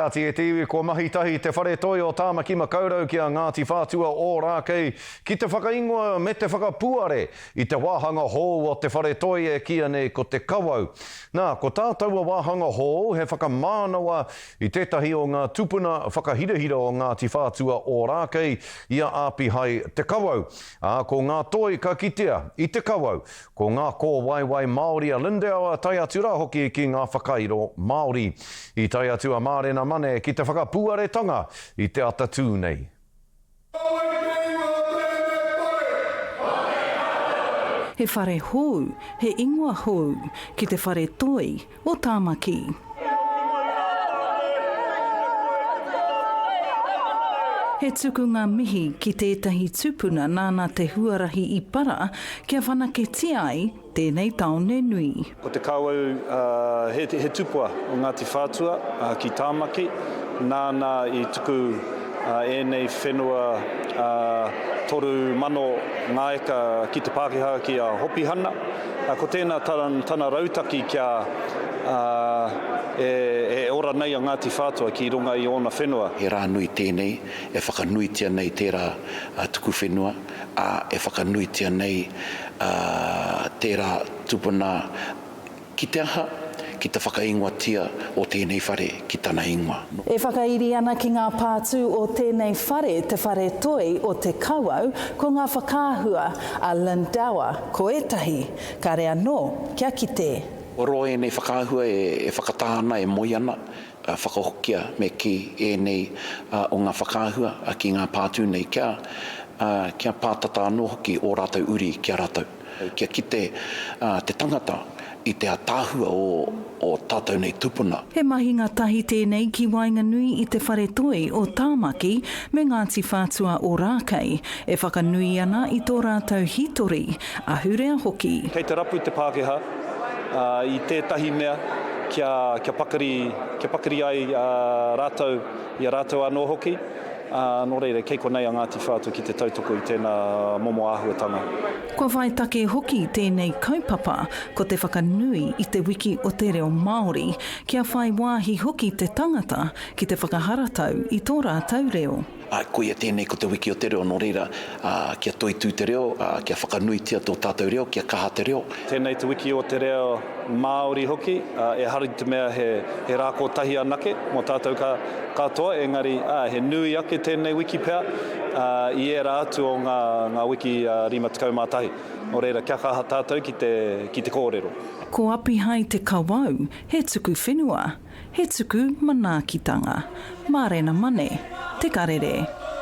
Kāti e te iwi, kua mahi tahi Te Whare Toi o Tāmaki Makaurau ki a Ngāti Whātua Ōrākei ki te whakaingoa me te whakapuare i te wāhanga hou o te whare toi e kīia nei ko Te Kawau. Nā, ko tā taua wāhanga hou he whakamānawa i tētahi o ngā tupuna whakahirahira o Ngāti Whātua Ōrākei i a Āpihai Te Kawau. Ā, ko ngā toi ka kitea i Te Kawau Ko ngā kōwaiwai Māori a Lindauer tae atu rā hoki ki ngā whakairo Māori. I tae atu a Mārena Mane ki te whakapuaretanga i te atatū nei. He whare hou, he ingoa hou ki te whare toi o Tāmaki. He tukunga mihi ki tētahi tupuna nāna te huarahi i para kia whanaketia ai tēnei tāone nui. Ko Te Kawau he tupua o Ngāti Whātua ki Tāmaki, nāna i tuku ēnei whenua 3,000 ngā eka ki te Pākehā ki a Hopihana. Ko tēnā tana rautaki kia e ora nei a Ngāti Whātua ki runga i ōna whenua. He rā nui tēnei e whakanuitia nei tērā tuku whenua, ā, e whakanuitia nei tērā tupuna Ki te aha? Ki te whakaingoatia o tēnei whare ki tana ingoa. E whakairi ana ki ngā pātū o tēnei whare, te whare toi o Te Kawau, ko ngā whakaahua a Lynn Dower, ko ētahi, kare anō kia kite. Kua roa ēnei whakaahua e whakatā ana, e moe ana, whakahokia me kī ēnei o ngā whakaahua ki ngā pātū nei kia, kia pātata anō hoki ō rātou uri ki a rātou. Kia kite te tangata i te ataahua o o tatou nei tupuna. He mahinga tahi tēnei ki waenganui i Te Whare Toi o Tāmaki me Ngāti Whātua Ōrākei, e whakanui ana i tō rātou hītori, ahurea hoki. Kei te rapu te Pākehā i tētahi mea kia pakari, kia pakari ai rātou i a rātou anō hoki. Ā, nō reira, kei konei a Ngāti Whātua ki te tautoko i tēnā momo āhuatanga. Kua whai take hoki tēnei kaupapa, ko te whakanui i te Wiki o te Reo Māori, kia whai wāhi hoki te tangata ki te whakaharatau i tō rātou reo. Ā, koia tēnei ko te Wiki o te Reo, nō reira, ā, kia toitū te reo, ā, kia whakanuitia tō tātou reo, kia kaha te reo. Tēnei te Wiki o te Reo Māori hoki, ā, ehara i te mea he, he rā kotahi anake mō tātou ka, katoa, engari, ā, he nui ake tēnei wiki pea, ā, i ērā atu o ngā, ngā wiki 51. Nō reira, kia kaha tātou ki te, ki te kōrero. Ko Apihai Te Kawau, he tuku whenua, he tuku manaakitanga. Mārena Mane, Te Karere.